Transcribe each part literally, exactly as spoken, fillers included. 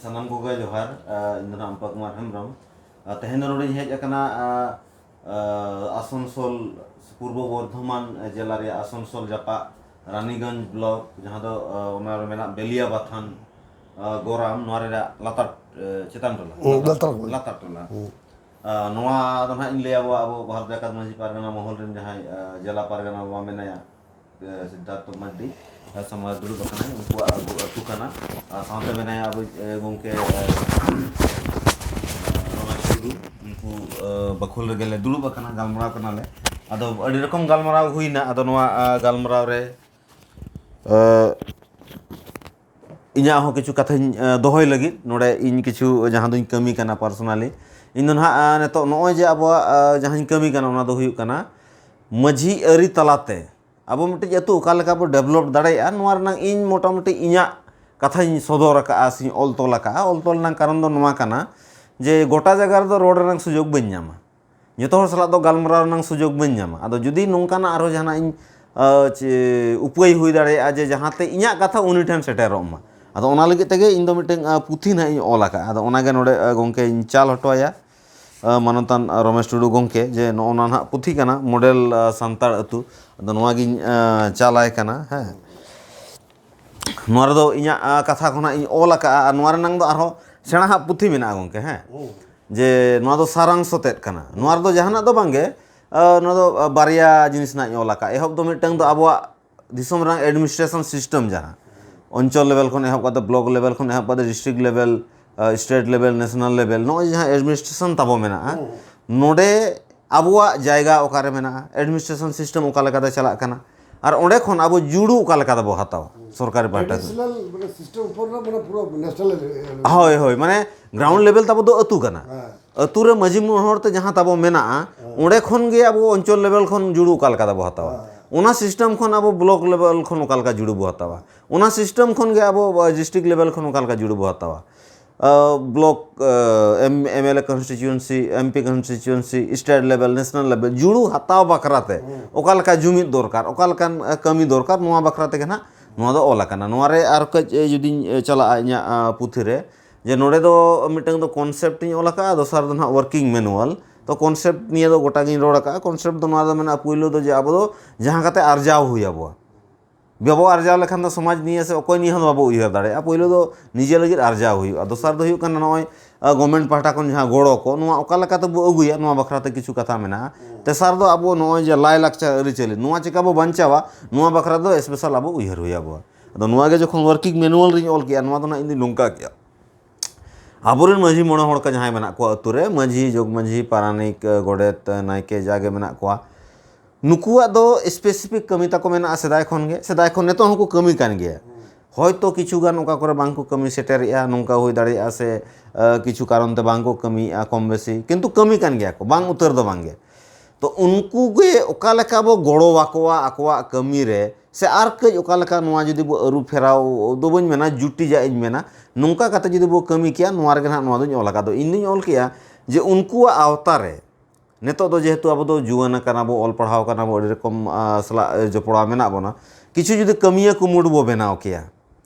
ᱥᱟᱱᱟᱢ ᱠᱚᱜᱮ ᱡᱚᱦᱟᱨ᱾ ᱟᱸ, ᱤᱧ ᱫᱚ ᱱᱟᱜ ᱚᱢᱯᱟ ᱠᱩᱢᱟᱨ ᱦᱮᱢᱵᱨᱚᱢ᱾ ᱟᱨ ᱛᱮᱦᱮᱧ ᱫᱚ ᱱᱚᱰᱮᱧ ᱦᱮᱡ ᱟᱠᱟᱱᱟ, ᱟᱸ, ᱟᱸ, ᱟᱥᱟᱱᱥᱳᱞ, ᱯᱩᱨᱵᱚ ᱵᱚᱨᱫᱷᱚᱢᱟᱱ ᱡᱮᱞᱟ ᱨᱮᱭᱟᱜ ᱟᱥᱟᱱᱥᱳᱞ ᱡᱟᱯᱟᱜ ᱨᱟᱱᱤᱜᱚᱸᱡᱽ ᱵᱞᱚᱠ, ᱡᱟᱦᱟᱸ ᱫᱚ, ᱟᱸ, ᱚᱱᱟ ᱨᱮ ᱢᱮᱱᱟᱜ ᱵᱮᱞᱤᱭᱟ ᱵᱟᱛᱷᱟᱱ, ᱟᱸ, ᱜᱚᱨᱟᱢ, ᱱᱚᱣᱟ ᱨᱮᱱᱟᱜ ᱞᱟᱛᱟᱨ, ᱟᱸ, ᱪᱮᱛᱟᱱ ᱴᱚᱞᱟ᱾ ᱦᱩᱸ, ᱞᱟᱛᱟᱨ ᱠᱚ᱾ ᱞᱟᱛᱟᱨ ᱴᱚᱞᱟ᱾ ᱦᱩᱸ᱾ ᱟᱸ, ᱱᱚᱣᱟ ᱫᱚ ᱱᱟᱦᱟᱜ ᱤᱧ ᱞᱟᱹᱭᱟ, ᱟᱵᱚ, ᱟᱵᱚ ᱵᱷᱟᱨᱚᱛ ᱡᱟᱠᱟᱛ ᱢᱟᱹᱡᱷᱤ ᱯᱟᱨᱜᱟᱱᱟ ᱢᱚᱦᱚᱞ ᱨᱮᱱ ᱡᱟᱦᱟᱸᱭ, ᱟᱸ, ᱡᱮᱞᱟ ᱯᱟᱨᱜᱟᱱᱟ ᱵᱟᱵᱟ ᱢᱮᱱᱟᱭᱟ, ᱥᱤᱫᱽᱫᱷᱟᱨᱛᱷᱚ ᱢᱟᱨᱰᱤ, ᱟᱨ ᱥᱟᱢᱟᱝ ᱨᱮ ᱫᱩᱲᱩᱵ ᱟᱠᱟᱱᱟᱭ, ᱩᱱᱠᱩᱣᱟᱜ ᱟᱹᱛᱩ, ᱟᱹᱛᱩ ᱠᱟᱱᱟ᱾ ᱟᱨ ᱥᱟᱶᱛᱮ ᱢᱮᱱᱟᱭᱟ ᱟᱵᱚ, ᱮ, ᱜᱚᱢᱠᱮ, ᱮ, ᱨᱚᱢᱮᱥ ᱴᱩᱰᱩ, ᱩᱱᱠᱩ, ᱮ, ᱵᱟᱠᱷᱳᱞ ᱨᱮᱜᱮ ᱞᱮ ᱫᱩᱲᱩᱵ ᱟᱠᱟᱱᱟ, ᱜᱟᱞᱢᱟᱨᱟᱣ ᱠᱟᱱᱟᱞᱮ᱾ ᱟᱫᱚ ᱟᱹᱰᱤ ᱨᱚᱠᱚᱢ ᱜᱟᱞᱢᱟᱨᱟᱣ ᱦᱩᱭᱱᱟ᱾ ᱟᱫᱚ ᱱᱚᱣᱟ, ᱟ, ᱜᱟᱞᱢᱟᱨᱟᱣ ᱨᱮ, ᱮ, ᱤᱧᱟᱹᱜ ᱦᱚᱸ ᱠᱤᱪᱷᱩ ᱠᱟᱛᱷᱟᱧ, ᱮ, ᱫᱚᱦᱚᱭ ᱞᱟᱹᱜᱤᱫ ᱱᱚᱰᱮ ᱤᱧ ᱠᱤᱪᱷᱩ ᱡᱟᱦᱟᱸ ᱫᱚᱧ ᱠᱟᱹᱢᱤ ᱠᱟᱱᱟ personally᱾ ᱤᱧ ᱫᱚ ᱱᱟᱦᱟᱜ, ᱮ, ᱱᱤᱛᱚᱜ ᱱᱚᱜᱼᱚᱭ ᱡᱮ ᱟᱵᱚᱣᱟᱜ, ᱮ, ᱡᱟᱦᱟᱸᱧ ᱠᱟᱹᱢᱤ ᱠᱟᱱᱟ, ᱚᱱᱟ ᱫᱚ ᱦᱩᱭᱩᱜ ᱠᱟᱱᱟ ᱢᱟᱹᱡᱷᱤ ᱟᱹᱨᱤ ᱛᱟᱞᱟᱛᱮ ᱟᱵᱚ ᱢᱤᱫᱴᱤᱡ ᱟᱹᱛᱩ ᱚᱠᱟ ᱞᱮᱠᱟ ᱵᱚ develop ᱫᱟᱲᱮᱭᱟᱜᱼᱟ, ᱱᱚᱣᱟ ᱨᱮᱱᱟᱜ ᱤᱧ ᱢᱚᱴᱟᱢᱩᱴᱤ ᱤᱧᱟᱹᱜ ᱠᱟᱛᱷᱟᱧ ᱥᱚᱫᱚᱨ ᱟᱠᱟᱫᱼᱟ ᱥᱮᱧ ᱚᱞ ᱛᱚᱞ ᱟᱠᱟᱫᱼᱟ᱾ ᱚᱞ ᱛᱚᱞ ᱨᱮᱱᱟᱜ ᱠᱟᱨᱚᱱ ᱫᱚ ᱱᱚᱣᱟ ᱠᱟᱱᱟ ᱡᱮ ᱜᱚᱴᱟ ᱡᱟᱭᱜᱟ ᱨᱮᱫᱚ ᱨᱚᱲ ᱨᱮᱱᱟᱜ ᱥᱩᱡᱳᱜᱽ ᱵᱟᱹᱧ ᱧᱟᱢᱟ, ᱡᱚᱛᱚ ᱦᱚᱲ ᱥᱟᱞᱟᱜ ᱫᱚ ᱜᱟᱞᱢᱟᱨᱟᱣ ᱨᱮᱱᱟᱜ ᱥᱩᱡᱳᱜᱽ ᱵᱟᱹᱧ ᱧᱟᱢᱟ᱾ ᱟᱫᱚ ᱡᱩᱫᱤ ᱱᱚᱝᱠᱟᱱᱟᱜ ᱟᱨᱦᱚᱸ ᱡᱟᱦᱟᱱᱟᱜ ᱤᱧ, ᱟ, ᱪᱮ, ᱩᱯᱟᱹᱭ ᱦᱩᱭ ᱫᱟᱲᱮᱭᱟᱜᱼᱟ ᱡᱮ ᱡᱟᱦᱟᱸᱛᱮ ᱤᱧᱟᱹᱜ ᱠᱟᱛᱷᱟ ᱩᱱᱤ ᱴᱷᱮᱱ ᱥᱮᱴᱮᱨᱚᱜ ᱢᱟ, ᱟᱫᱚ ᱚᱱᱟ ᱞᱟᱹᱜᱤᱫ ᱛᱮᱜᱮ ᱤᱧ ᱫᱚ ᱢᱤᱫᱴᱟᱝ, ᱟ, ᱯᱩᱛᱷᱤ ᱱᱟᱦᱟᱜ ᱤᱧ ᱚᱞ ᱟᱠᱟᱫᱼᱟ᱾ ᱟᱫᱚ ᱚᱱᱟᱜᱮ ᱱᱚᱰᱮ, ᱟ, ᱜᱚᱢᱠᱮᱧ ᱪᱟᱞ ᱦᱚᱴᱚ ᱟᱭᱟ᱾ ᱟ, ᱢᱟᱱᱚᱛᱟᱱ, ᱟ, ᱨᱚᱢᱮᱥ ᱴᱩᱰᱩ ᱜᱚᱢᱠᱮ, ᱡᱮ ᱱᱚᱜᱼᱚ ᱱᱚᱣᱟ ᱱᱟᱦᱟᱜ ᱯᱩᱛᱷᱤ ᱠᱟᱱᱟ, ᱢᱚᱰᱮᱞ, ᱟ, ᱥᱟᱱᱛᱟᱲ ᱟᱹᱛᱩ᱾ ᱟᱫᱚ ᱱᱚᱣᱟ ᱜᱤᱧ, ᱟ, ᱪᱟᱞᱟᱭ ᱠᱟᱱᱟ, ᱦᱮᱸ᱾ ᱱᱚᱣᱟ ᱨᱮᱫᱚ ᱤᱧᱟᱹᱜ, ᱟ, ᱠᱟᱛᱷᱟ ᱠᱷᱚᱱᱟᱜ ᱤᱧ ᱚᱞ ᱟᱠᱟᱜᱼᱟ, ᱟᱨ ᱱᱚᱣᱟ ᱨᱮᱱᱟᱝ ᱫᱚ ᱟᱨᱦᱚᱸ ᱥᱮᱬᱟ ᱦᱟᱜ ᱯᱩᱛᱷᱤ ᱢᱮᱱᱟᱜᱼᱟ, ᱜᱚᱢᱠᱮ, ᱦᱮᱸ᱾ ᱦᱩᱸ᱾ ᱡᱮ ᱱᱚᱣᱟ ᱫᱚ ᱥᱟᱨᱟᱝᱥᱚ ᱛᱮᱫ ᱠᱟᱱᱟ᱾ ᱱᱚᱣᱟ ᱨᱮᱫᱚ ᱡᱟᱦᱟᱱᱟᱜ ᱫᱚ ᱵᱟᱝᱜᱮ, ᱟ, ᱱᱚᱣᱟ ᱫᱚ, ᱟ, ᱵᱟᱨᱭᱟ ᱡᱤᱱᱤᱥ ᱨᱮᱱᱟᱜ ᱤᱧ ᱚᱞ ᱟᱠᱟᱜᱼᱟ᱾ ᱮᱦᱚᱵ ᱫᱚ ᱢᱤᱫᱴᱟᱝ ᱫᱚ ᱟᱵᱚᱣᱟᱜ ᱫᱤᱥᱚᱢ ᱨᱮᱱᱟᱜ administration system ᱡᱟᱦᱟᱸ, ᱚᱧᱪᱚᱞ level ᱠᱷᱚᱱ ᱮᱦᱚᱵ ᱠᱟᱛᱮ, block level ᱠᱷᱚᱱ ᱮᱦᱚᱵ ᱠᱟᱛᱮ, district level, ᱟ, state level, national level, ᱱᱚᱜᱼᱚᱭ ᱡᱟᱦᱟᱸ administration ᱛᱟᱵᱚ ᱢᱮᱱᱟᱜᱼᱟ, ᱦᱩᱸ᱾ ᱱᱚᱰᱮ ᱟᱵᱚᱣᱟᱜ ᱡᱟᱭᱜᱟ ᱚᱠᱟᱨᱮ ᱢᱮᱱᱟᱜᱼᱟ, administration system ᱚᱠᱟ ᱞᱮᱠᱟᱛᱮ ᱪᱟᱞᱟᱜ ᱠᱟᱱᱟ, ᱟᱨ ᱚᱸᱰᱮ ᱠᱷᱚᱱ ᱟᱵᱚ ᱡᱩᱲᱩ ᱚᱠᱟ ᱞᱮᱠᱟ ᱛᱮᱵᱚ ᱦᱟᱛᱟᱣᱟ ᱥᱚᱨᱠᱟᱨᱤ ᱯᱟᱦᱴᱟ ᱠᱷᱚᱱ᱾ Traditional, ᱢᱟᱱᱮ, system ᱩᱯᱚᱨ ᱨᱮ, ᱢᱟᱱᱮ, ᱯᱩᱨᱟᱹ national level᱾ ᱦᱳᱭ, ᱦᱳᱭ, ᱢᱟᱱᱮ ground level ᱛᱟᱵᱚ ᱫᱚ ᱟᱹᱛᱩ ᱠᱟᱱᱟ᱾ ᱦᱮᱸ᱾ ᱟᱹᱛᱩ ᱨᱮ ᱢᱟᱹᱡᱷᱤ ᱢᱚᱬᱮ ᱦᱚᱲ ᱛᱮ ᱡᱟᱦᱟᱸ ᱛᱟᱵᱚ ᱢᱮᱱᱟᱜᱼᱟ, ᱦᱮᱸ᱾ ᱚᱸᱰᱮ ᱠᱷᱚᱱ ᱜᱮ ᱟᱵᱚ ᱚᱧᱪᱚᱞ level ᱠᱷᱚᱱ ᱡᱩᱲᱩ ᱚᱠᱟ ᱞᱮᱠᱟ ᱛᱮᱵᱚ ᱦᱟᱛᱟᱣᱟ᱾ ᱦᱮᱸ᱾ ᱚᱱᱟ system ᱠᱷᱚᱱ ᱟᱵᱚ block level ᱠᱷᱚᱱ ᱚᱠᱟ ᱞᱮᱠᱟ ᱡᱩᱲᱩ ᱵᱚ ᱦᱟᱛᱟᱣᱟ᱾ ᱚᱱᱟ system ᱠᱷᱚᱱ ᱜᱮ ᱟᱵᱚ, ᱟ, district level ᱠᱷᱚᱱ ᱚᱠᱟ ᱞᱮᱠᱟ ᱡᱩᱲᱩ ᱵᱚ ᱦᱟᱛᱟᱣᱟ᱾ ᱟ, block, ᱟ, M-, MLA constituency, MP constituency, state level, national level, ᱡᱩᱲᱩ ᱦᱟᱛᱟᱣ ᱵᱟᱠᱷᱨᱟ ᱛᱮ ᱦᱩᱸ᱾ ᱚᱠᱟ ᱞᱮᱠᱟ ᱡᱩᱢᱤᱫ ᱫᱚᱨᱠᱟᱨ, ᱚᱠᱟ ᱞᱮᱠᱟᱱ, ᱟ, ᱠᱟᱹᱢᱤ ᱫᱚᱨᱠᱟᱨ, ᱱᱚᱣᱟ ᱵᱟᱠᱷᱨᱟ ᱛᱮᱜᱮ ᱱᱟᱦᱟᱜ ᱱᱚᱣᱟ ᱫᱚ ᱚᱞ ᱟᱠᱟᱱᱟ᱾ ᱱᱚᱣᱟ ᱨᱮ ᱟᱨ ᱠᱟᱹᱡ, ᱮ, ᱡᱩᱫᱤᱧ, ᱮ, ᱪᱟᱞᱟᱜᱼᱟ ᱤᱧᱟᱹᱜ, ᱟ, ᱯᱩᱛᱷᱤ ᱨᱮ, ᱡᱮ ᱱᱚᱰᱮ ᱫᱚ ᱢᱤᱫᱴᱟᱝ ᱫᱚ ᱠᱚᱱᱥᱮᱯᱴ ᱤᱧ ᱚᱞ ᱟᱠᱟᱫᱼᱟ, ᱫᱚᱥᱟᱨ ᱫᱚ ᱱᱟᱦᱟᱜ ᱣᱟᱨᱠᱤᱝ ᱢᱮᱱᱩᱣᱟᱞ᱾ ᱛᱚ ᱠᱚᱱᱥᱮᱯᱴ ᱱᱤᱭᱮ ᱫᱚ ᱜᱚᱴᱟ ᱜᱤᱧ ᱨᱚᱲ ᱟᱠᱟᱫᱼᱟ᱾ ᱠᱚᱱᱥᱮᱯᱴ ᱫᱚ ᱱᱚᱣᱟ ᱫᱚ ᱢᱮᱱᱟᱜᱼᱟ, ᱯᱩᱭᱞᱩ ᱫᱚ ᱡᱮ ᱟᱵᱚ ᱫᱚ ᱡᱟᱦᱟᱸ ᱠᱟᱛᱮ ᱟᱨᱡᱟᱣ ᱦᱩᱭ ᱟᱵᱚᱣᱟ, ᱵᱟᱵᱚ ᱟᱨᱡᱟᱣ ᱞᱮᱠᱷᱟᱱ ᱫᱚ ᱥᱚᱢᱟᱡᱽ ᱱᱤᱭᱮ ᱥᱮ ᱚᱠᱚᱭ ᱱᱤᱭᱮ ᱦᱚᱸ ᱵᱟᱵᱚ ᱩᱭᱦᱟᱹᱨ ᱫᱟᱲᱮᱭᱟᱜᱼᱟ᱾ ᱯᱳᱭᱞᱳ ᱫᱚ ᱱᱤᱡᱮ ᱞᱟᱹᱜᱤᱫ ᱟᱨᱡᱟᱣ ᱦᱩᱭᱩᱜᱼᱟ᱾ ᱫᱚᱥᱟᱨ ᱫᱚ ᱦᱩᱭᱩᱜ ᱠᱟᱱᱟ ᱱᱚᱜᱼᱚᱭ ᱜᱚᱵᱷᱢᱮᱱᱴ ᱯᱟᱦᱴᱟ ᱠᱷᱚᱱ ᱡᱟᱦᱟᱸ ᱜᱚᱲᱚ ᱠᱚ, ᱱᱚᱣᱟ ᱚᱠᱟ ᱞᱮᱠᱟ ᱛᱮᱵᱚ ᱟᱹᱜᱩᱭᱟ, ᱱᱚᱣᱟ ᱵᱟᱠᱷᱨᱟ ᱛᱮ ᱠᱤᱪᱷᱩ ᱠᱟᱛᱷᱟ ᱢᱮᱱᱟᱜᱼᱟ᱾ ᱛᱮᱥᱟᱨ ᱫᱚ ᱟᱵᱚ ᱱᱚᱜᱼᱚᱭ ᱡᱮ ᱞᱟᱭᱼᱞᱟᱠᱪᱟᱨ ᱟᱹᱨᱤᱪᱟᱹᱞᱤ, ᱱᱚᱣᱟ ᱪᱮᱠᱟ ᱵᱚ ᱵᱟᱧᱪᱟᱣᱟ, ᱱᱚᱣᱟ ᱵᱟᱠᱷᱨᱟ ᱫᱚ ᱥᱯᱮᱥᱟᱞ ᱟᱵᱚ ᱩᱭᱦᱟᱹᱨ ᱦᱩᱭ ᱟᱵᱚᱣᱟ᱾ ᱟᱫᱚ ᱱᱚᱣᱟ ᱜᱮ ᱡᱚᱠᱷᱚᱱ ᱣᱟᱨᱠᱤᱝ ᱢᱮᱱᱩᱣᱟᱞ ᱨᱤᱧ ᱚᱞ ᱠᱮᱜᱼᱟ, ᱱᱚᱣᱟ ᱫᱚ ᱱᱟᱜ ᱤᱧ ᱫᱚᱧ ᱱᱚᱝᱠᱟ ᱠᱮᱜᱼᱟ, ᱟᱵᱚᱨᱮᱱ ᱢᱟᱹᱡᱷᱤ ᱢᱚᱬᱮ ᱦᱚᱲ ᱠᱚ ᱡᱟᱦᱟᱸᱭ ᱢᱮᱱᱟᱜ ᱠᱚᱣᱟ ᱟᱹᱛᱩ ᱨᱮ, ᱢᱟᱹᱡᱷᱤ, ᱡᱚᱜᱽ ᱢᱟᱹᱡᱷᱤ, ᱯᱟᱨᱟᱱᱤᱠ, ᱜᱚᱰᱮᱛ, ᱱᱟᱭᱠᱮ, ᱡᱟᱜᱮ ᱢᱮᱱᱟᱜ ᱠᱚᱣᱟ, ᱱᱩᱠᱩᱣᱟᱜ ᱫᱚ ᱥᱯᱮᱥᱤᱯᱷᱤᱠ ᱠᱟᱹᱢᱤ ᱛᱟᱠᱚ ᱢᱮᱱᱟᱜᱼᱟ ᱥᱮᱫᱟᱭ ᱠᱷᱚᱱ ᱜᱮ, ᱥᱮᱫᱟᱭ ᱠᱷᱚᱱ ᱱᱤᱛᱚᱜ ᱦᱚᱸᱠᱚ ᱠᱟᱹᱢᱤ ᱠᱟᱱ ᱜᱮᱭᱟ᱾ ᱦᱚᱭᱛᱳ ᱠᱤᱪᱷᱩ ᱜᱟᱱ ᱚᱠᱟ ᱠᱚᱨᱮ ᱵᱟᱝ ᱠᱚ ᱠᱟᱹᱢᱤ ᱥᱮᱴᱮᱨᱮᱜᱼᱟ, ᱱᱚᱝᱠᱟ ᱦᱩᱭ ᱫᱟᱲᱮᱭᱟᱜᱼᱟ ᱥᱮ ᱟᱹ, ᱠᱤᱪᱷᱩ ᱠᱟᱨᱚᱱ ᱛᱮ ᱵᱟᱝ ᱠᱚ ᱠᱟᱹᱢᱤᱭᱮᱜᱼᱟ ᱠᱚᱢ ᱵᱮᱥᱤ, ᱠᱤᱱᱛᱩ ᱠᱟᱹᱢᱤ ᱠᱟᱱ ᱜᱮᱭᱟ ᱠᱚ, ᱵᱟᱝ ᱩᱛᱟᱹᱨ ᱫᱚ ᱵᱟᱝ ᱜᱮ᱾ ᱛᱚ ᱩᱱᱠᱩ ᱜᱮ ᱚᱠᱟ ᱞᱮᱠᱟ ᱵᱚ ᱜᱚᱲᱚ ᱟᱠᱚᱣᱟ ᱟᱠᱚᱣᱟᱜ ᱠᱟᱹᱢᱤ ᱨᱮ, ᱥᱮ ᱟᱨ ᱠᱟᱹᱡ ᱚᱠᱟ ᱞᱮᱠᱟ ᱱᱚᱣᱟ ᱡᱩᱫᱤ ᱵᱚ ᱟᱹᱨᱩ ᱯᱷᱮᱨᱟᱣ ᱫᱚ ᱵᱟᱹᱧ ᱢᱮᱱᱟ, ᱡᱩᱴᱤᱡᱟᱜ ᱤᱧ ᱢᱮᱱᱟ, ᱱᱚᱝᱠᱟ ᱠᱟᱛᱮ ᱡᱩᱫᱤ ᱵᱚ ᱠᱟᱹᱢᱤ ᱠᱮᱭᱟ, ᱱᱚᱣᱟ ᱨᱮᱜᱮ ᱱᱟᱦᱟᱜ ᱱᱚᱣᱟ ᱫᱚᱧ ᱚᱞ ᱟᱠᱟᱫ᱾ ᱫᱚ ᱤᱧ ᱫᱩᱧ ᱚᱞ ᱠᱮᱭᱟ ᱡᱮ ᱩᱱᱠᱩᱣᱟᱜ ᱟᱣᱛᱟ ᱨᱮ ᱱᱤᱛᱚᱜ ᱫᱚ ᱡᱮᱦᱮᱛᱩ ᱟᱵᱚ ᱫᱚ ᱡᱩᱣᱟᱹᱱ ᱟᱠᱟᱱᱟ ᱵᱚ, ᱚᱞ ᱯᱟᱲᱦᱟᱣ ᱠᱟᱱᱟ ᱵᱚ, ᱟᱹᱰᱤ ᱨᱚᱠᱚᱢ ᱟᱸ, ᱥᱟᱞᱟᱜ ᱡᱚᱯᱲᱟᱣ ᱢᱮᱱᱟᱜ ᱵᱚᱱᱟ, ᱠᱤᱪᱷᱩ ᱡᱩᱫᱤ ᱠᱟᱹᱢᱤᱭᱟᱹ ᱠᱩᱢᱩᱴ ᱵᱚ ᱵᱮᱱᱟᱣ ᱠᱮᱭᱟ,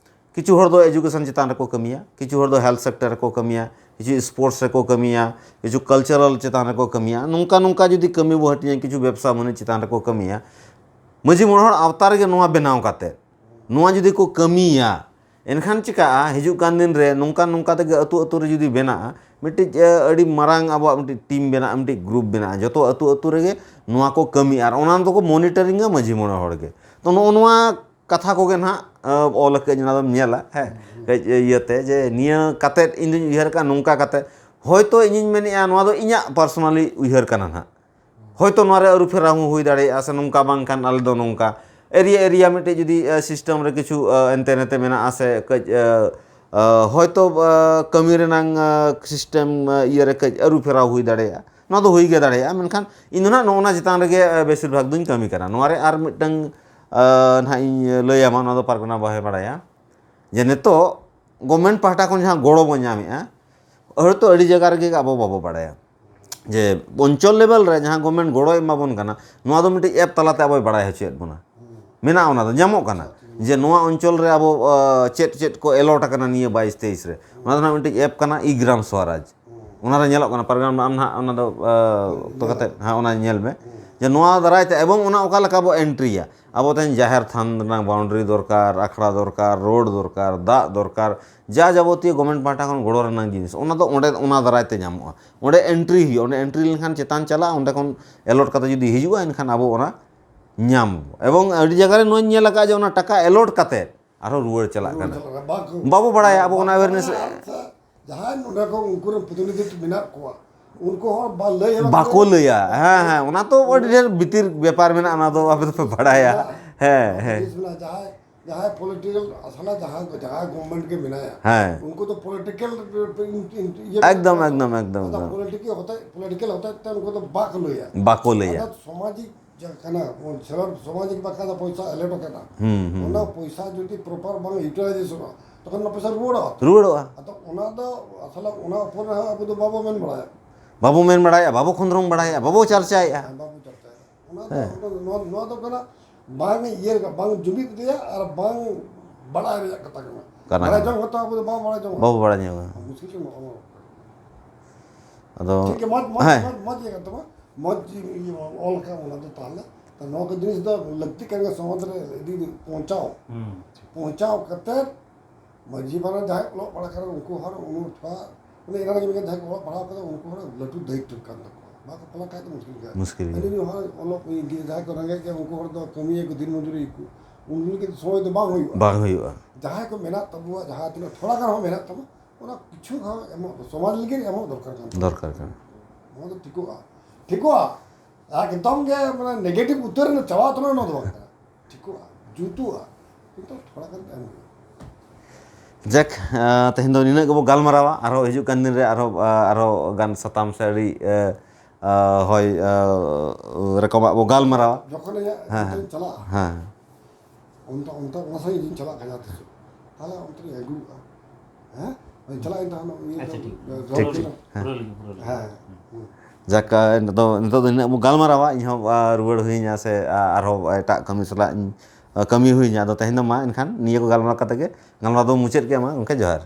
ᱠᱤᱪᱷᱩ ᱦᱚᱲ ᱫᱚ ᱮᱡᱩᱠᱮᱥᱚᱱ ᱪᱮᱛᱟᱱ ᱨᱮᱠᱚ ᱠᱟᱹᱢᱤᱭᱟ, ᱠᱤᱪᱷᱩ ᱦᱚᱲ ᱫᱚ ᱦᱮᱞᱛᱷ ᱥᱮᱠᱴᱚᱨ ᱨᱮᱠᱚ ᱠᱟᱹᱢᱤᱭᱟ, ᱠᱤᱪᱷᱩ ᱥᱯᱳᱨᱴᱥ ᱨᱮᱠᱚ ᱠᱟᱹᱢᱤᱭᱟ, ᱠᱤᱪᱷᱩ ᱠᱟᱞᱪᱟᱨᱟᱞ ᱪᱮᱛᱟᱱ ᱨᱮᱠᱚ ᱠᱟᱹᱢᱤᱭᱟ᱾ ᱱᱚᱝᱠᱟ ᱱᱚᱝᱠᱟ ᱡᱩᱫᱤ ᱠᱟᱹᱢᱤ ᱵᱚ ᱦᱟᱹᱴᱤᱧᱟ, ᱠᱤᱪᱷᱩ ᱵᱮᱵᱽᱥᱟ ᱵᱟᱹᱱᱤᱡᱽ ᱪᱮᱛᱟᱱ ᱨᱮᱠᱚ ᱠᱟᱹᱢᱤᱭᱟ, ᱢᱟᱹᱡᱷᱤ ᱢᱚᱬᱮ ᱦᱚᱲ ᱟᱣᱛᱟ ᱨᱮᱜᱮ ᱱᱚᱣᱟ ᱵᱮᱱᱟᱣ ᱠᱟᱛᱮ ᱱᱚᱣᱟ ᱡᱩᱫᱤ ᱠᱚ ᱠᱟᱹᱢᱤᱭᱟ, ᱮᱱᱠᱷᱟᱱ ᱪᱤᱠᱟᱹᱜᱼᱟ, ᱦᱤᱡᱩᱜ ᱠᱟᱱ ᱫᱤᱱ ᱨᱮ ᱱᱚᱝᱠᱟ ᱱᱚᱝᱠᱟ ᱛᱮᱜᱮ ᱟᱹᱛᱩ ᱟᱹᱛᱩ ᱨᱮ ᱡᱩᱫᱤ ᱵᱮᱱᱟᱜᱼᱟ, ᱢᱤᱫᱴᱤᱡ ᱟᱹᱰᱤ ᱢᱟᱨᱟᱝ ᱟᱵᱚᱣᱟᱜ ᱢᱤᱫᱴᱤᱡ ᱴᱤᱢ ᱵᱮᱱᱟᱜᱼᱟ, ᱢᱤᱫᱴᱤᱡ ᱜᱨᱩᱯ ᱵᱮᱱᱟᱜᱼᱟ, ᱡᱚᱛᱚ ᱟᱹᱛᱩ ᱟᱹᱛᱩ ᱨᱮᱜᱮ ᱱᱚᱣᱟ ᱠᱚ ᱠᱟᱹᱢᱤ, ᱟᱨ ᱚᱱᱟ ᱫᱚᱠᱚ ᱢᱚᱱᱤᱴᱚᱨᱤᱝᱟ ᱢᱟᱹᱡᱷᱤ ᱢᱚᱬᱮ ᱦᱚᱲ ᱜᱮ᱾ ᱛᱚ ᱱᱚᱜᱼᱚ ᱱᱚᱣᱟ ᱠᱟᱛᱷᱟ ᱠᱚᱜᱮ ᱱᱟᱦᱟᱜ ᱚᱞ ᱟᱠᱟᱫᱟᱹᱧ, ᱚᱱᱟ ᱫᱚᱢ ᱧᱮᱞᱟ, ᱦᱮᱸ, ᱠᱟᱹᱡ ᱤᱭᱟᱹᱛᱮ, ᱡᱮ ᱱᱤᱭᱟᱹ ᱠᱟᱛᱮᱫ ᱤᱧ ᱫᱩᱧ ᱩᱭᱦᱟᱹᱨ ᱠᱟᱜᱼᱟ ᱱᱚᱝᱠᱟ ᱠᱟᱛᱮᱫ᱾ ᱦᱚᱭᱛᱳ ᱤᱧᱤᱧ ᱢᱮᱱᱮᱫᱼᱟ, ᱱᱚᱣᱟ ᱫᱚ ᱤᱧᱟᱹᱜ ᱯᱟᱨᱥᱚᱱᱟᱞᱤ ᱩᱭᱦᱟᱹᱨ ᱠᱟᱱᱟ ᱱᱟᱦᱟᱜ᱾ ᱦᱚᱭᱛᱳ ᱱᱚᱣᱟ ᱨᱮ ᱟᱹᱨᱩ ᱯᱷᱮᱨᱟᱣ ᱦᱚᱸ ᱦᱩᱭ ᱫᱟᱲᱮᱭᱟᱜᱼᱟ, ᱥᱮ ᱱᱚᱝᱠᱟ ᱵᱟᱝᱠᱷᱟᱱ ᱟᱞᱮ ᱫᱚ ᱱᱚᱝᱠᱟ᱾ ᱮᱨᱤᱭᱟ ᱮᱨᱤᱭᱟ ᱢᱤᱫᱴᱮᱡ ᱡᱩᱫᱤ ᱥᱤᱥᱴᱮᱢ ᱨᱮ ᱠᱤᱪᱷᱩ ᱦᱟᱱᱛᱮ ᱱᱟᱛᱮ ᱢᱮᱱᱟᱜᱼᱟ, ᱥᱮ ᱠᱟᱹᱡ ᱦᱚᱭᱛᱳ ᱠᱟᱹᱢᱤ ᱨᱮᱱᱟᱝ ᱥᱤᱥᱴᱮᱢ ᱤᱭᱟᱹ ᱨᱮ ᱠᱟᱹᱡ ᱟᱹᱨᱩ ᱯᱷᱮᱨᱟᱣ ᱦᱩᱭ ᱫᱟᱲᱮᱭᱟᱜᱼᱟ, ᱱᱚᱣᱟ ᱫᱚ ᱦᱩᱭ ᱜᱮ ᱫᱟᱲᱮᱭᱟᱜᱼᱟ᱾ ᱢᱮᱱᱠᱷᱟᱱ ᱤᱧ ᱫᱚ ᱱᱟᱦᱟᱜ ᱱᱚᱜᱼᱚ ᱱᱟ ᱪᱮᱛᱟᱱ ᱨᱮᱜᱮ ᱵᱮᱥᱤᱨ ᱵᱷᱟᱜᱽ ᱫᱚᱧ ᱠᱟᱹᱢᱤ ᱠᱟᱱᱟ᱾ ᱱᱚᱣᱟ ᱨᱮ ᱟᱨ ᱢᱤᱫᱴᱟᱝ ᱱᱟᱦᱟᱜ ᱤᱧ ᱞᱟᱹᱭᱟᱢᱟ, ᱱᱚᱣᱟ ᱫᱚ ᱯᱟᱨᱜᱟᱱᱟ ᱵᱟᱵᱟᱭ ᱵᱟᱲᱟᱭᱟ, ᱡᱮ ᱱᱤᱛᱚᱜ ᱜᱚᱵᱷᱢᱮᱱᱴ ᱯᱟᱦᱴᱟ ᱠᱷᱚᱱ ᱡᱟᱦᱟᱸ ᱜᱚᱲᱚ ᱵᱚᱱ ᱧᱟᱢᱮᱜᱼᱟ, ᱦᱚᱭᱛᱳ ᱟᱹᱰᱤ ᱡᱟᱭᱜᱟ ᱨᱮᱜᱮ ᱟᱵᱚ ᱵᱟᱵᱚ ᱵᱟᱲᱟᱭᱟ᱾ ᱡᱮ ᱚᱧᱪᱚᱞ ᱞᱮᱵᱮᱞ ᱨᱮ ᱡᱟᱦᱟᱸ ᱜᱚᱵᱷᱢᱮᱱᱴ ᱜᱚᱲᱚᱭ ᱮᱢᱟ ᱵᱚᱱ ᱠᱟᱱᱟ, ᱱᱚᱣᱟ ᱫᱚ ᱢᱤᱫᱴᱤᱡ ᱮᱯ ᱛᱟᱞᱟᱛᱮ ᱟᱵᱚᱭ ᱵᱟᱲᱟᱭ ᱦᱚᱪᱚᱭᱮᱫ ᱵᱚᱱᱟ᱾ ᱢᱮᱱᱟᱜᱼᱟ, ᱚᱱᱟ ᱫᱚ ᱧᱟᱢᱚᱜ ᱠᱟᱱᱟ᱾ ᱡᱮ ᱱᱚᱣᱟ ᱚᱧᱪᱚᱞ ᱨᱮ ᱟᱵᱚ ᱪᱮᱫ ᱪᱮᱫ ᱠᱚ ᱮᱞᱚᱴ ᱟᱠᱟᱱᱟ ᱱᱤᱭᱟᱹ ᱵᱟᱭᱤᱥ ᱛᱮᱭᱤᱥ ᱨᱮ᱾ ᱚᱱᱟ ᱫᱚ ᱱᱟᱦᱟᱜ ᱢᱤᱫᱴᱤᱡ ᱮᱯ ᱠᱟᱱᱟ, ᱤ ᱜᱨᱟᱢ ᱥᱣᱟᱨᱟᱡᱽ᱾ ᱚᱱᱟ ᱨᱮ ᱧᱮᱞᱚᱜ ᱠᱟᱱᱟ, ᱯᱟᱨᱜᱟᱱᱟ ᱟᱢ ᱱᱟᱦᱟᱜ ᱚᱱᱟ ᱫᱚ ᱚᱠᱛᱚ ᱠᱟᱛᱮ ᱦᱮᱸ ᱚᱱᱟ ᱧᱮᱞ ᱢᱮ᱾ ᱡᱮ ᱱᱚᱣᱟ ᱫᱟᱨᱟᱭ ᱛᱮ ᱮᱵᱚᱝ ᱚᱱᱟ ᱚᱠᱟ ᱞᱮᱠᱟ ᱵᱚ ᱮᱱᱴᱨᱤᱭᱟ, ᱟᱵᱚ ᱛᱮᱦᱮᱧ ᱡᱟᱦᱮᱨ ᱛᱷᱟᱱ ᱨᱮᱱᱟᱜ ᱵᱟᱣᱩᱱᱰᱟᱨᱤ ᱫᱚᱨᱠᱟᱨ, ᱟᱠᱷᱲᱟ ᱫᱚᱨᱠᱟᱨ, ᱨᱳᱰ ᱫᱚᱨᱠᱟᱨ, ᱫᱟᱜ ᱫᱚᱨᱠᱟᱨ, ᱡᱟ ᱡᱟᱵᱚᱛᱤᱭᱚ ᱜᱚᱵᱷᱢᱮᱱᱴ ᱯᱟᱦᱴᱟ ᱠᱷᱚᱱ ᱜᱚᱲᱚ ᱨᱮᱱᱟᱜ ᱡᱤᱱᱤᱥ, ᱚᱱᱟ ᱫᱚ ᱚᱸᱰᱮ ᱚᱱᱟ ᱫᱟᱨᱟᱭ ᱛᱮ ᱧᱟᱢᱚᱜᱼᱟ᱾ ᱚᱸᱰᱮ ᱮᱱᱴᱨᱤ ᱦᱩᱭᱩᱜᱼᱟ, ᱚᱸᱰᱮ ᱮᱱᱴᱨᱤ ᱞᱮᱱᱠᱷᱟᱱ ᱪᱮᱛᱟᱱ ᱪᱟᱞᱟᱜᱼᱟ, ᱚᱸᱰᱮ ᱠᱷᱚᱱ ᱮᱞᱚᱴ ᱠᱟᱛᱮ ᱡᱩᱫᱤ ᱦᱤᱡᱩᱜᱼᱟ, ᱮᱱᱠᱷᱟᱱ ᱟᱵᱚ ᱚᱱᱟ ᱧᱟᱢ ᱟᱵᱚ᱾ ᱮᱵᱚᱝ ᱟᱹᱰᱤ ᱡᱟᱭᱜᱟ ᱨᱮ ᱱᱚᱣᱟᱧ ᱧᱮᱞ ᱟᱠᱟᱫᱼᱟ ᱡᱮ ᱚᱱᱟ ᱴᱟᱠᱟ ᱮᱞᱚᱴ ᱠᱟᱛᱮ ᱟᱨᱦᱚᱸ ᱨᱩᱣᱟᱹᱲ ᱪᱟᱞᱟᱜ ᱠᱟᱱᱟ᱾ ᱵᱟᱠᱚ ᱵᱟᱵᱚ ᱵᱟᱲᱟᱭᱟ ᱟᱵᱚ ᱚᱱᱟ ᱟᱣᱮᱨᱱᱮᱥ᱾ ᱡᱟᱦᱟᱸᱭ ᱱᱚᱰᱮ ᱠᱚ ᱩᱱᱠᱩ ᱨᱮᱱ ᱯᱨᱚᱛᱤᱱᱤᱫᱷᱤ ᱢᱮᱱᱟᱜ ᱠᱚᱣᱟ, ᱩᱱᱠᱩ ᱦᱚᱸ ᱵᱟ ᱞᱟᱹᱭ ᱦᱚᱸ ᱵᱟᱠᱚ ᱞᱟᱹᱭᱟ᱾ ᱦᱮᱸ, ᱦᱮᱸ, ᱚᱱᱟ ᱛᱚ ᱟᱹᱰᱤ ᱰᱷᱮᱨ ᱵᱷᱤᱛᱤᱨ ᱵᱮᱯᱟᱨ ᱢᱮᱱᱟᱜᱼᱟ, ᱚᱱᱟ ᱫᱚ ᱟᱯᱮ ᱫᱚᱯᱮ ᱵᱟᱲᱟᱭᱟ᱾ ᱦᱮᱸ, ᱦᱮᱸ᱾ ᱡᱟᱦᱟᱸᱭ ᱯᱚᱞᱤᱴᱤᱠᱟᱞ ᱟᱥᱟᱞᱟ ᱡᱟᱦᱟᱸ ᱡᱟᱦᱟᱸ ᱜᱚᱵᱷᱢᱮᱱᱴ ᱜᱮ ᱢᱮᱱᱟᱭᱟ, ᱦᱮᱸ᱾ ᱩᱱᱠᱩ ᱫᱚ ᱯᱚᱞᱤᱴᱤᱠᱟᱞ ᱤᱭᱟᱹ ᱮᱠᱫᱚᱢ, ᱮᱠᱫᱚᱢ, ᱮᱠᱫᱚᱢ, ᱟᱫᱚ ᱮᱠᱫᱚᱢ᱾ ᱯᱚᱞᱤᱴᱤᱠᱟᱞ ᱦᱚᱛᱮᱡ ᱯᱚᱞᱤᱴᱤᱠᱟᱞ ᱦᱚᱛᱮᱡ ᱛᱮ ᱩᱱᱠᱩ ᱫᱚ ᱵᱟᱠᱚ ᱞᱟᱹᱭᱟ᱾ ᱵᱟᱠᱚ ᱞᱟᱹᱭᱟ᱾ ᱟᱫᱚ ᱥᱟᱢᱟᱡᱤᱠ ᱡᱟᱦᱟᱸ ᱠᱟᱱᱟ, ᱥᱟᱢᱟᱡᱤᱠ ᱵᱟᱠᱷᱨᱟ ᱫᱚ ᱯᱚᱭᱥᱟ ᱮᱞᱚᱴ ᱟᱠᱟᱱᱟ᱾ ᱦᱩᱸ, ᱦᱩᱸ, ᱚᱱᱟ ᱦᱩᱸ᱾ ᱯᱚᱭᱥᱟ ᱡᱩᱫᱤ ᱯᱨᱚᱯᱟᱨ ᱵᱟᱝ ᱤᱭᱩᱴᱤᱞᱟᱭᱡᱮᱥᱚᱱᱚᱜᱼᱟ, ᱛᱚᱠᱷᱚᱱ ᱚᱱᱟ ᱯᱚᱭᱥᱟ ᱨᱩᱣᱟᱹᱲᱚᱜᱼᱟ᱾ ᱨᱩᱣᱟᱹᱲᱚᱜᱼᱟ᱾ ᱟᱫᱚ ᱚᱱᱟ ᱫᱚ ᱟᱥᱚᱞᱮ ᱚᱱᱟ ᱩᱯᱚᱨ ᱨᱮ ᱦᱟᱸᱜ ᱟᱵᱚ ᱫᱚ ᱵᱟᱵᱚ ᱢᱮᱱ ᱵᱟᱲᱟᱭᱟ᱾ ᱵᱟᱵᱚ ᱢᱮᱱ ᱵᱟᱲᱟᱭᱟ, ᱵᱟᱵᱚ ᱠᱷᱚᱸᱫᱽᱨᱚᱝ ᱵᱟᱲᱟᱭᱟ, ᱵᱟᱵᱚ ᱪᱟᱨᱪᱟᱭᱮᱫᱼᱟ᱾ ᱦᱮᱸ, ᱵᱟᱵᱚ ᱪᱟᱨᱪᱟᱭᱮᱫᱟ᱾ ᱚᱱᱟ ᱫᱚ, ᱦᱮᱸ᱾ ᱚᱱᱟ, ᱱᱚᱣᱟ, ᱱᱚᱣᱟ ᱫᱚ ᱠᱟᱱᱟ ᱵᱟᱝ ᱤᱭᱟᱹ ᱨᱮᱭᱟᱜ, ᱵᱟᱝ ᱡᱩᱢᱤᱫ ᱨᱮᱭᱟᱜ ᱟᱨ ᱵᱟᱝ ᱵᱟᱲᱟᱭ ᱨᱮᱭᱟᱜ ᱠᱟᱛᱷᱟ ᱠᱟᱱᱟ᱾ ᱠᱟᱱᱟ᱾ ᱵᱟᱲᱟᱭ ᱡᱚᱝ ᱦᱚᱸᱛᱚ ᱟᱵᱚ ᱫᱚ ᱵᱟᱵᱚ ᱵᱟᱲᱟᱭ ᱡᱚᱝᱟ᱾ ᱵᱟᱵᱚ ᱵᱟᱲᱟᱭ ᱡᱚᱝᱟ᱾ ᱢᱩᱥᱠᱤᱞ ᱧᱚᱜ ᱟᱵᱚ᱾ ᱟᱫᱚ, ᱴᱷᱤᱠ ᱜᱮᱭᱟ, ᱢᱚᱡᱽ, ᱢᱚᱡᱽ, ᱦᱮᱸ᱾ ᱢᱚᱡᱽ, ᱢᱚᱡᱽ ᱤᱭᱟᱹ ᱠᱟᱱ ᱛᱟᱢᱟ, ᱢᱚᱡᱽ ᱤᱭᱟᱹ ᱚᱞ ᱠᱟᱜ ᱚᱱᱟ ᱫᱚ ᱛᱟᱦᱚᱞᱮ᱾ ᱛᱚ ᱱᱚᱣᱟ ᱠᱚ ᱡᱤᱱᱤᱥ ᱫᱚ ᱞᱟᱹᱠᱛᱤ ᱠᱟᱱ ᱜᱮᱭᱟ, ᱥᱚᱢᱟᱡᱽ ᱨᱮ ᱤᱫᱤ ᱯᱳᱸᱣᱪᱷᱟᱣ᱾ ᱦᱩᱸ᱾ ᱯᱳᱸᱣᱪᱷᱟᱣ ᱠᱟᱛᱮ ᱢᱟᱹᱡᱷᱤ ᱯᱟᱨᱟ ᱡᱟᱦᱟᱸᱭ ᱚᱞᱚᱜ ᱯᱟᱲᱦᱟᱜ ᱠᱟᱱᱟ, ᱩᱱᱠᱩ ᱦᱚᱲ, ᱩᱱᱠᱩ ᱛᱷᱚᱲᱟ, ᱢᱟᱱᱮ ᱮᱱᱟᱝ ᱡᱮ ᱡᱟᱦᱟᱸᱭ ᱠᱚ ᱚᱞᱚᱜ ᱯᱟᱲᱦᱟᱣ ᱠᱟᱫᱟ, ᱩᱱᱠᱩ ᱦᱚᱲ ᱞᱟᱹᱴᱩ ᱫᱟᱭᱤᱛᱛᱚ ᱠᱟᱱ ᱛᱟᱠᱚᱣᱟ᱾ ᱵᱟᱠᱚ ᱯᱟᱲᱦᱟᱣ ᱠᱷᱟᱡ ᱫᱚ ᱢᱩᱥᱠᱤᱞ ᱜᱮᱭᱟ᱾ ᱢᱩᱥᱠᱤᱞ ᱜᱮᱭᱟ᱾ ᱟᱹᱞᱤᱧ ᱦᱚᱸ ᱚᱞᱚᱜ ᱡᱟᱦᱟᱸᱭ ᱠᱚ ᱨᱮᱸᱜᱮᱡ ᱜᱮᱭᱟ, ᱩᱱᱠᱩ ᱦᱚᱲ ᱫᱚ ᱠᱟᱹᱢᱤᱭᱟᱠᱚ, ᱫᱤᱱ ᱢᱚᱡᱩᱨᱤᱭᱟᱠᱚ, ᱩᱱᱠᱩ ᱞᱟᱹᱜᱤᱫ ᱥᱚᱢᱚᱭ ᱫᱚ ᱵᱟᱝ ᱦᱩᱭᱩᱜᱼᱟ᱾ ᱵᱟᱝ ᱦᱩᱭᱩᱜᱼᱟ᱾ ᱡᱟᱦᱟᱸᱭ ᱠᱚ ᱢᱮᱱᱟᱜ ᱛᱟᱵᱚᱣᱟ, ᱡᱟᱦᱟᱸ ᱛᱤᱱᱟᱹᱜ ᱛᱷᱚᱲᱟ ᱜᱟᱱ ᱦᱚᱸ ᱢᱮᱱᱟᱜ ᱛᱟᱵᱚ, ᱚᱱᱟ ᱠᱤᱪᱷᱩ ᱦᱚᱸ ᱮᱢᱚᱜ, ᱥᱚᱢᱟᱡᱽ ᱞᱟᱹᱜᱤᱫ ᱮᱢᱚᱜ ᱫᱚᱨᱠᱟᱨ ᱠᱟᱱ ᱛᱟᱵᱚᱱᱟ᱾ ᱫᱚᱨᱠᱟᱨ ᱠᱟᱱᱟ᱾ ᱱᱚᱣᱟ ᱫᱚ ᱴᱷᱤᱠᱚᱜᱼᱟ, ᱴᱷᱤᱠᱚᱜᱼᱟ᱾ ᱮᱠᱫᱚᱢ ᱜᱮ ᱢᱟᱱᱮ negative ᱩᱛᱟᱹᱨ ᱮᱱᱟ, ᱪᱟᱵᱟ ᱩᱛᱟᱹᱨ ᱮᱱᱟ, ᱱᱚᱣᱟ ᱫᱚ ᱵᱟᱝ ᱠᱟᱱᱟ᱾ ᱴᱷᱤᱠᱚᱜᱼᱟ, ᱡᱩᱛᱩᱜᱼᱟ, ᱠᱤᱱᱛᱩ ᱛᱷᱚᱲᱟ ᱜᱟᱱ ᱮᱢ ᱦᱩᱭᱩᱜᱼᱟ᱾ ᱡᱟᱠ, ᱟᱸ, ᱛᱮᱦᱮᱧ ᱫᱚ ᱱᱤᱱᱟᱹᱜ ᱜᱮᱵᱚ ᱜᱟᱞᱢᱟᱨᱟᱣᱟ᱾ ᱟᱨᱦᱚᱸ ᱦᱤᱡᱩᱜ ᱠᱟᱱ ᱫᱤᱱ ᱨᱮ ᱟᱨᱦᱚᱸ, ᱟᱸ, ᱟᱨᱦᱚᱸ ᱜᱟᱱ ᱥᱟᱛᱟᱢ ᱥᱮ ᱟᱹᱰᱤ, ᱟᱸ, ᱟᱸ, ᱦᱚᱭ, ᱟᱸ, ᱨᱚᱠᱚᱢᱟᱜ ᱵᱚ ᱜᱟᱞᱢᱟᱨᱟᱣᱟ᱾ ᱡᱚᱠᱷᱚᱱ ᱤᱧᱟᱹᱜ ᱦᱮᱸ, ᱚᱱᱛᱮᱧ ᱦᱮᱸ᱾ ᱪᱟᱞᱟᱜᱼᱟ, ᱦᱮᱸ᱾ ᱚᱱᱛᱮ, ᱚᱱᱛᱮ, ᱚᱱᱟ ᱥᱟᱺᱜᱤᱧ ᱤᱧ ᱪᱟᱞᱟᱜ ᱠᱷᱟᱡ ᱡᱟᱦᱟᱸ ᱛᱤᱥ, ᱛᱟᱦᱞᱮ ᱚᱱᱛᱮ ᱨᱤᱧ ᱟᱹᱜᱩᱜᱼᱟ᱾ ᱦᱮᱸ? ᱚᱱᱟᱧ ᱪᱟᱞᱟᱜ ᱤᱧ ᱛᱟᱦᱮᱱ, ᱤᱭᱟᱹ ᱟᱪᱪᱷᱟ, ᱫᱚ, ᱴᱷᱤᱠ᱾ ᱫᱚ, ᱴᱷᱤᱠ, ᱴᱷᱤᱠ᱾ ᱦᱮᱸ᱾ ᱯᱩᱨᱟᱹᱣ ᱞᱟᱹᱜᱤᱫ, ᱯᱩᱨᱟᱹᱣ ᱞᱟᱹᱜᱤᱫ᱾ ᱦᱮᱸ᱾ ᱦᱩᱸ᱾ ᱡᱟᱠ, ᱱᱤᱛᱚᱜ ᱫᱚ, ᱱᱤᱛᱚᱜ ᱫᱚ ᱱᱤᱱᱟᱹᱜ ᱵᱚ ᱜᱟᱞᱢᱟᱨᱟᱣᱟ, ᱤᱧ ᱦᱚᱸ, ᱟᱨ ᱨᱩᱣᱟᱹᱲ ᱦᱩᱭᱤᱧᱟ ᱥᱮ, ᱟ-, ᱟᱨᱦᱚᱸ ᱮᱴᱟᱜ ᱠᱟᱹᱢᱤ ᱥᱟᱞᱟᱜ ᱤᱧ, ᱠᱟᱹᱢᱤ ᱦᱩᱭ ᱤᱧᱟᱹ᱾ ᱟᱫᱚ ᱛᱮᱦᱮᱧ ᱫᱚ ᱢᱟ ᱮᱱᱠᱷᱟᱱ ᱱᱤᱭᱟᱹ ᱠᱚ ᱜᱟᱞᱢᱟᱨᱟᱣ ᱠᱟᱛᱮ ᱜᱮ ᱜᱟᱞᱢᱟᱨᱟᱣ ᱫᱚ ᱢᱩᱪᱟᱹᱫ ᱠᱮᱫ ᱢᱟ ᱜᱚᱢᱠᱮ, ᱡᱚᱦᱟᱨ᱾